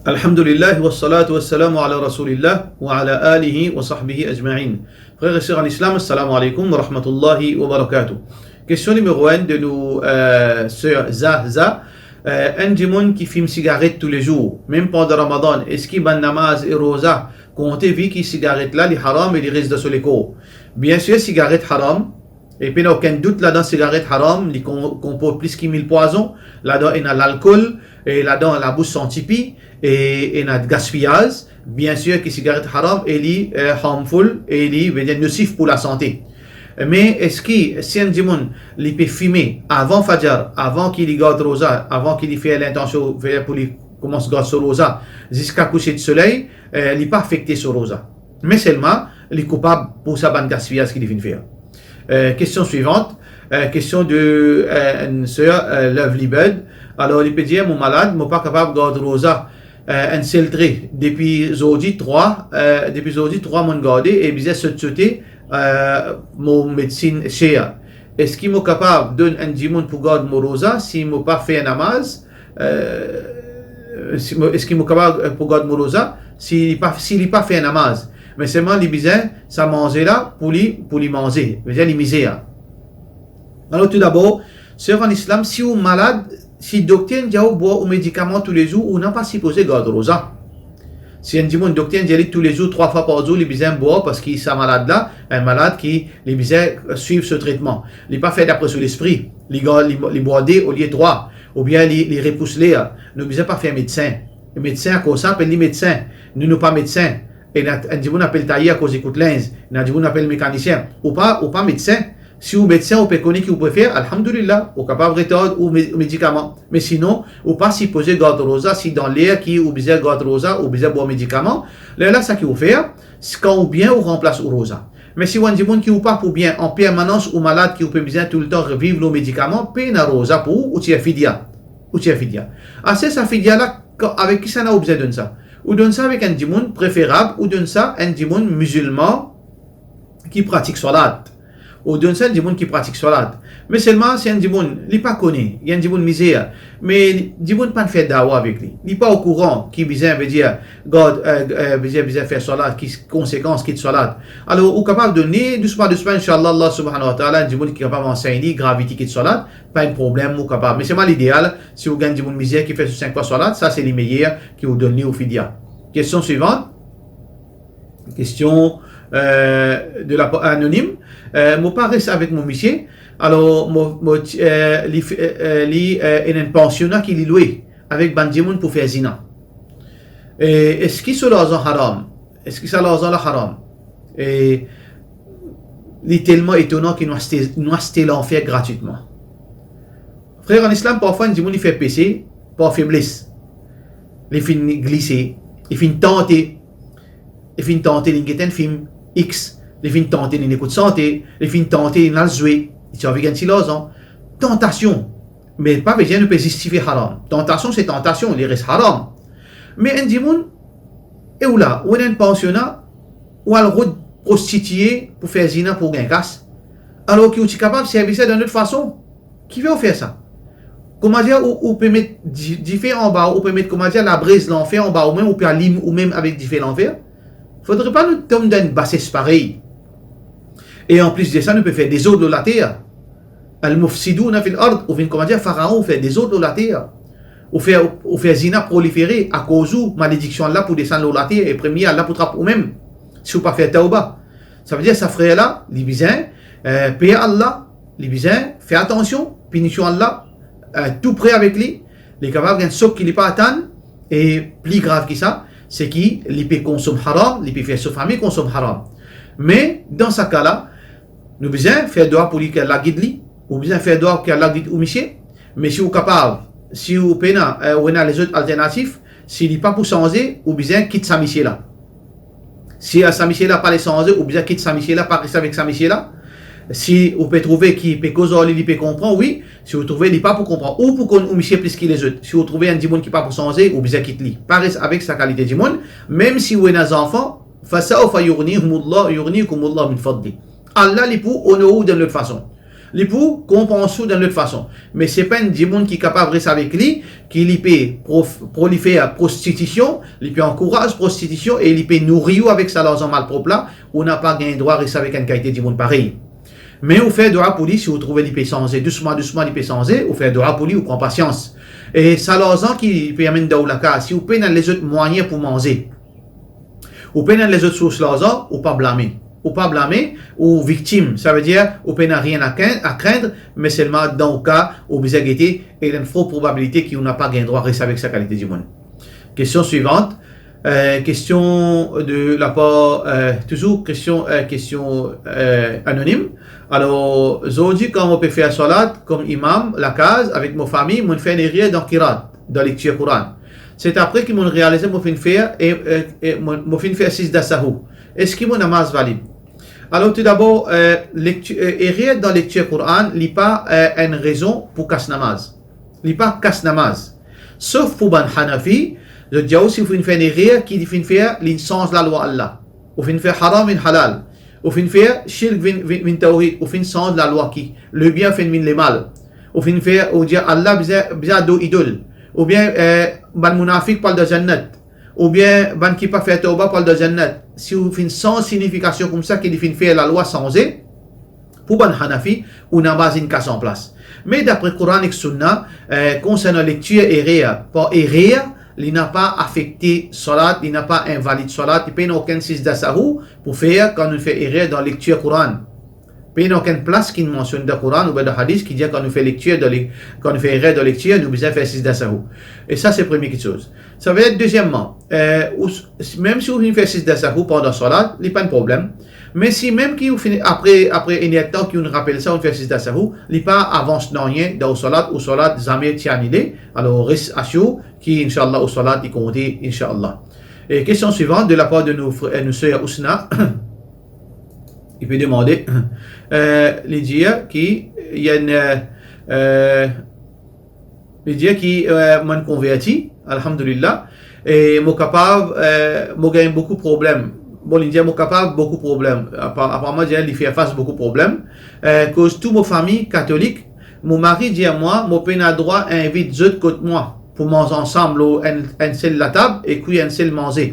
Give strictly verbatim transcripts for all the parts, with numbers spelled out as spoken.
Alhamdulillah, wassalatu wassalamu ala Rasoulillah, wa ala alihi wa sahbihi ajmain. Frer e ser an Islam, assalamu alaikum wa rahmatullahi wa barakatuh. Kestion nimero enn de nou, eh, ser Zahza. Eh, enn dimoun ki fim sigaret toulezour, mem pandan Ramadan, eski bann namaz e roza konte, vi ki sigaret la, li haram e li res dan so lekor? Biensir, sigaret haram, e pena okenn dout ladan, sigaret haram, li kon-, konport plis ki mil pwazon, ladan ena lalkol, e ladan labous santi pi, e ena gaspiyaz. Biensir ki sigaret haram e li, eh, harmful, e li, vedir, nosif pou lasante. Me eski si enn dimoun li pe fime avan fajar, avan ki li gard roza, avan ki li fer lintansion, fer pou li koumans gard so roza, ziska kouser di soley, eh, li pa afekte so roza? Me selman, li koupab pou sa bann gaspiyaz ki li finn fer. Eh, kestion swivant, eh, kestion de, eh, enn ser, eh, Lovely Bird. Alor, li pe dir, mo malad, mo pa kapav gard roza, eh, enn sel tre. Depi zordi trwa, eh, depi zordi trwa monn garde e bizin sot sote, eh, mo medsin ser. Eski mo kapav donn enn dimoun pou gard mo roza si mo pa fer namaz? Eh, si mo, eski mo kapav, eh, pou gard mo roza si li pa, si li pa fer namaz? Me selman li bizin sa manze la pou li, pou li manze, bizin li mizer. Alor, toudabor, ser an Islam, si ou malad, si dokter inn dir ou bwar ou medikaman toulezour, ou napa sipoze gard roza. Si enn dimoun dokter inn dir li toulezour, trwa fwa par zour, li bizin bwar, parski sa malad la, enn malad ki li bizin swiv so tretman. Li pa fer dapre so lespri. Li gard, li, li bwar de olie trwa, oubien li, li repous ler. Nou bizin pa fer medsin. Medsin, akoz sa apel li medsin. Nou, nou pa medsin. Ena enn dimoun apel tayer akoz li kout linz. Ena dimoun apel mekanisien. Ou pa, ou pa medsin. Si ou medsin, ou pe kone ki ou pe fer, alhamdulillah, ou kapav retard ou me-, medikaman. Me sinon, ou pa sipoze gard roza si dan ler ki ou bizin gard roza, ou bizin bwar medikaman. Lerla sa ki ou fer, s-, kan ou bien, ou ranplas ou roza. Me si ou enn dimoun ki ou pa pou bien, an permanans ou malad, ki ou pe bizin toultan reviv lor medikaman, pena roza pou ou, ou tir fidya. Ou tir fidya. Ase sa fidya la, ka-, avek kisannla ou bizin donn sa? Ou donn sa avek enn dimoun, preferab ou donn sa enn dimoun mizilman ki pratik swalat. Ou donn sa enn dimoun ki pratik swalat. Me selman, si enn dimoun, li pa kone, li enn dimoun mizer, me dimoun pa'nn fer dawa avek li. Li pa okouran ki bizin, vedir, gard, eh, eh, bizin, bizin fer swalat, ki konsekans kit swalat. Alor, ou kapav donn li dousman, dousman, inshallah, Allah subhanahu wa ta'ala, enn dimoun ki kapav ansegn li gravite kit swalat, pa enn problem, ou kapav. Me selman lideal, si ou gagn dimoun mizer ki fer so sink fwa swalat, sa se li meyer ki ou donn li ou fidya. Kestion swivant. Kestion, eh, de la pa-, anonim. Eh, mo pa res avek mo misie. Alor, mo, mo ti-, eh, li fe-, eh, eh, li, eh, ena enn pansiona ki li lwe avek bann dimoun pou fer zina. E eski so larzan haram? Eski sa larzan la haram? E li telman etonan ki nou aste, nou aste lanfer gratwitman. Frer an Islam, parfwa enn dimoun li fer pese par febles. Li finn glise, li finn tante, li finn tante, li get enn fim X, li finn tante, li ekout sante, li finn tante, li al zwe, li ti anvi gagn ti larzan. Tantasion. Me pa vezir nou pe zistifie haram. Tantasion se tantasion, li res haram. Me enn dimoun, e ou la, ou ena enn pansiona, ou al rod prostitie pou fer zina pou gagn kas, alor ki ou ti kapav servi sa dan lot fason. Kifer ou fer sa? Koumadir ou, ou pe met di-, dife anba ou, ou pe met, koumadir, labrez lanfer anba ou mem, ou pe alim ou mem avek dife lanfer? Fodre pa nou tom dan enn bases parey. E anplis de sa, nou pe fer dezord lor later. Al-mufsiduna fil ard, ou vinn, koumadir, Faraon, ou fer dezord lor later. Ou fer, ou fer zina prolifere akoz ou, malediksion Allah pou desann lor later, e premie Allah pou trap ou mem, si ou pa fer tawba. Savedir sa frer la, li bizin, eh, per Allah, li bizin fer atansion, pinision Allah, eh, tou pre avek li, li kapav gagn sok ki li pa atann, e pli grav ki sa, se ki li pe konsom haram, li pe fer so fami konsom haram. Me dan sa ka la, nou bizin fer dwa pou li ki Allah gid li, ou bizin fer dwa ki Allah gid ou misie. Me si ou kapav, si ou pena, eh, ou ena lezot alternatif, si li pa pou sanze, ou bizin kit sa misie la. Si, eh, sa misie la pa le sanze, ou bizin kit sa misie la, pa res avek sa misie la. Si ou pe trouve ki pe koz ar li, li pe konpran, wi. Si ou trouve li pa pou konpran, ou pou konn ou misie plis ki lezot. Si ou trouve enn dimoun ki pa pou sanze, ou bizin kit li. Pa res avek sa kalite dimoun, mem si ou ena zanfan, fasawfa yughnihumullah, yughnikumullah min fadli. Allah li pou onor ou dan lot fason. Li pou konpans ou dan lot fason. Me se pa enn dimoun ki kapav res avek li, ki li pe prof-, prolifer prostitision, li pe ankouraz prostitision e li pe nouri ou avek sa larzan malprop la, ou napa gagn drwa res avek enn kalite dimoun parey. Me ou fer dwa pou li, si ou trouve li pe sanze, dousman, dousman li pe sanze, ou fer dwa pou li, ou pran pasians. E sa larzan ki li pe amenn dan ou lakaz, si ou pena lezot mwayin pou manze, ou pena lezot sours larzan, ou pa blame. Ou pa blame, ou viktim. Savedir, ou pena rien a krin-, a krint, me selman dan ou ka, ou bizin gete, e ena enn for probabilite ki ou napa gagn drwa res avek sa kalite dimoun. Kestion swivant. Euh, kestion de la par, euh, touzour kestion, euh, kestion, euh, anonim. Alor, zordi kan mo pe fer swalat kom imam lakaz avek mo fami, mo finn fer enn erer dan kirat, dan lektir Koran. Se apre ki mo realize mo finn fer, e, e, e mo, mo finn fer sizda sahou. Eski mo namaz valid? Alor, toudabor, euh, lekti-, euh, erer dan lektir Koran, li pa, euh, enn rezon pou kas namaz. Li pa kas namaz. Sof pou bann Hanafi, zot dir ou si ou finn fer enn erer ki li finn fer, li sanz lalwa Allah. Ou finn fer haram vinn halal. Ou finn fer shirk vinn, vinn, vinn tawhid. Ou finn sanz lalwa ki, lebien finn vinn lemal. Ou finn fer, ou dir Allah bizin, bizin ador idol. Oubien, euh, bann mounafik pa al dan jannat. Oubien bann ki pa fer tawba pa al dan jannat. Si ou finn sanz signifikasion koumsa ki li finn fer lalwa sanze, pou bann Hanafi, ou namaz inn kas anplas. Me dapre Koran ek Sunna, euh, konsernan lektir erer par erer, li napa afekte swalat, li napa invalid swalat, li pena okenn sizda sahou pou fer kan nou fer erer dan lektir Koran. Pena okenn plas ki mansionn dan Koran oubien dan hadis ki dir kan nou fer lektir dan le-, kan nou fer erer dan lektir, nou bizin fer sizda sahou. E sa se premie kiksoz. Savedir, dezieman, euh, ou s-, mem si ou finn fer sizda sahou pandan swalat, li pa enn problem. Me si mem ki ou finn, apre, apre enn er tan ki ou rapel sa, ou fer sizda sahou, li pa avans nanye dan ou swalat, ou swalat zame ti anile, alor res asir ki, inshallah, ou swalat li konte, inshallah. E kestion swivant de la par de nou fr-, nou ser Ousna, li pe demande, euh, li dir ki, li enn, euh, euh, li dir ki, euh, mo'nn konverti, alhamdulillah, e mo kapav, euh, mo gagn boukou problem. Bon, li dir mo kapav boukou problem. Apa-, aparman, dir li fer fas boukou problem. Euh, koz tou mo fami katolik, mo mari dir mwa, mo pena drwa invit zot kot mwa pou manz ansam lor enn, enn sel latab e kwi enn sel manze.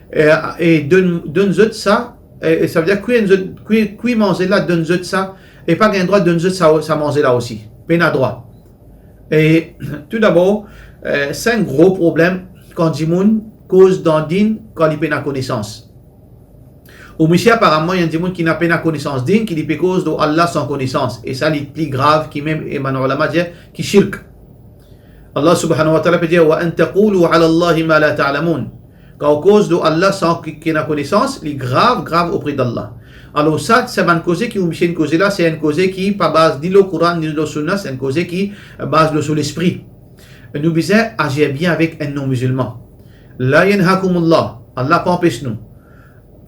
E, e donn, donn zot sa, e, e savedir kwi enn zot, kwi, kwi manze la, donn zot sa, e pa gagn drwa donn zot sa, sa manze la osi. Pena drwa. E toudabor, euh, se enn gro problem kan dimoun koz dan din kan li pena konesans. Ou misie, aparaman, li enn dimoun ki na pena konesans din, ki li pe koz lor Allah san konesans. E sa, li pli grav ki mem, e bann ulama dir, ki shirk. Allah subhanahu wa ta'ala pe dir, "Wa an taqulu ala Allahi ma la ta'lamun." Kan ou koz lor Allah san ki, ki ena konesans, li grav, grav opre d'Allah. Alor sa, se bann koze ki ou misie inn koze la, se enn koze ki pa baz ni lor Koran, ni lor Sunna, se enn koze ki baz lor so lespri. Nou bizin azir bien avek enn non-mizilman. La yanhakumullah, Allah pa anpes nou.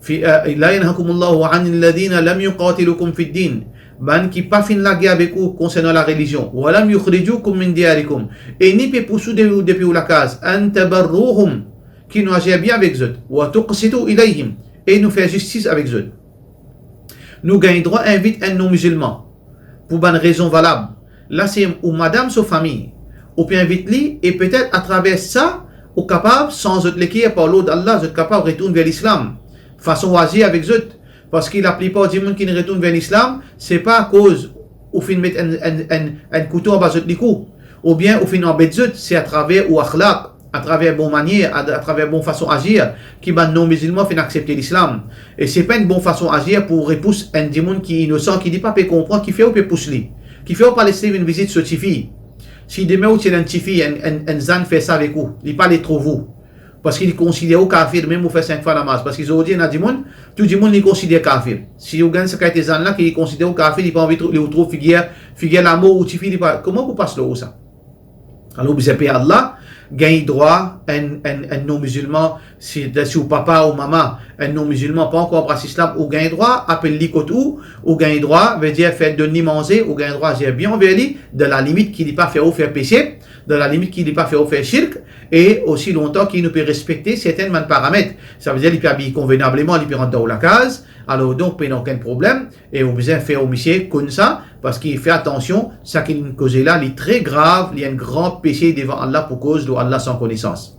Fi, eh, la yanhakumullahu anil ladhina lam yuqatilukum fid din. Bann ki pa finn lager avek ou konsernan larelizion. Wa lam yukhrijukum min diyarikum. E ni pe pous ou de, depi ou lakaz. An tabarruhum. Ki nou azir bien avek zot. Wa tuqsitu ilayhim. E nou fer zistis avek zot. Nou gagn drwa invit enn non-mizilman pou bann rezon valab. La se ou madam so fami, ou pe invit li, e petet atraver sa, ou kapav sanz zot leker par lord Allah, zot kapav retourn ver Lislam. Fason ou azir avek zot, parski laplipar dimoun ki retourn ver Lislam, se pa akoz ou finn met enn, enn, enn, enn kouto anba zot likou, oubien ou finn anbet zot, se atraver ou akhlaq, atraver bon manier, a, atraver bon fason azir, ki bann non-mizilman finn aksepte Lislam. E se pa enn bon fason azir pou repous enn dimoun ki inosan, ki li pa pe konpran, kifer ou pe pous li. Kifer ou pa les li vinn vizit so tifi. Si demin ou ti ena enn tifi, enn, enn, enn zann fer sa avek ou, li pa le trouv ou. Parski li konsider ou kafir, mem ou fer sink fwa namaz. Parski zordi ena dimoun, tou dimoun li konsider kafir. Si ou gagn sa kalite zann la, ki li konsider ou kafir, li pa anvi trou-, li ou trouv figir, figir lamor ou tifi, li pa, kouma pou pas lor ou sa? Alor, bizin per Allah, gagn drwa enn, enn, enn non-mizilman, si, si ou papa ou mama, enn non-mizilman, pa ankor anbras Lislam, ou gagn drwa apel li kot ou, ou gagn drwa, vedir fer donn li manze, ou gagn drwa azir bien anver li, dan lalimit ki li pa fer ou fer pese, dan lalimit ki li pa fer ou fer shirk, e osi lontan ki nou pe respekte sertin bann paramet. Savedir li pe abiy konvenableman, li pe rant dan ou lakaz, alor donk pena okenn problem, e ou bizin fer ou misie konn sa, Parski fer atansion, seki nou koze la, li tre grav, li enn gran pese devan Allah pou koz lor Allah san konesans.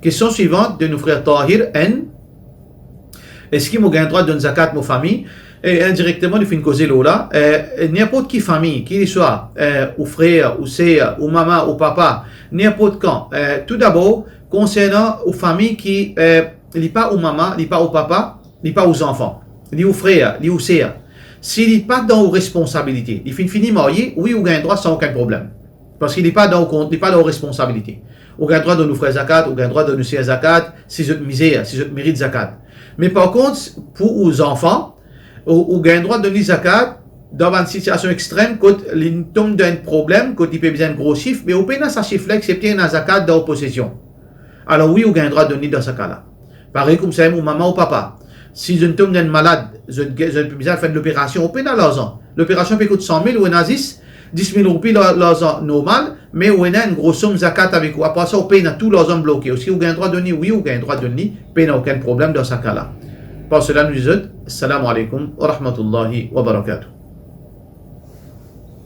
Kestion swivan de nou frer Tahir N. Eski mo gagn drwa donn zakat mo fami? E indirekteman, nou finn koze lor la. E, ninport ki fami, ki li swa, e, ou frer, ou ser, ou mama, ou papa, ninport kan. E, toudabor, konsernan ou fami ki, e, li pa ou mama, li pa ou papa, li pa ou zanfan, li ou frer, li ou ser. Si li pa dan ou responsabilite, li finn fini marye, wi, ou gagn drwa san okenn problem. Parski li pa dan ou kont, li pa dan ou responsabilite. Ou gagn drwa donn ou frer zakat, ou gagn drwa donn ou ser zakat, si zot mizer, si zot merit zakat. Me par kont, pou ou zanfan, ou, ou gagn drwa donn li zakat dan bann sitiasion extrem, kot li tom dan enn problem, kot li pe bizin enn gro sif, me ou pena sa sif la, eksepte ena zakat dan ou posesion. Alor wi, ou gagn drwa donn li dan sa ka la. Parey koumsa mem ou mama ou papa, si zot tom dan enn malad, zot, zot pe bizin fer enn loperasion, ou pena larzan. Loperasion pe kout san mil, ou ena zis dis mil roupi la-, larzan normal, me ou ena enn gro som zakat avek ou. Apar sa, ou pena tou larzan bloke. Eski ou gagn drwa donn li? Wi, ou gagn drwa donn li. Pena okenn problem dan sa ka la. Par sela, nou dir zot, Assalamu alaikum wa rahmatullahi wa barakatuh.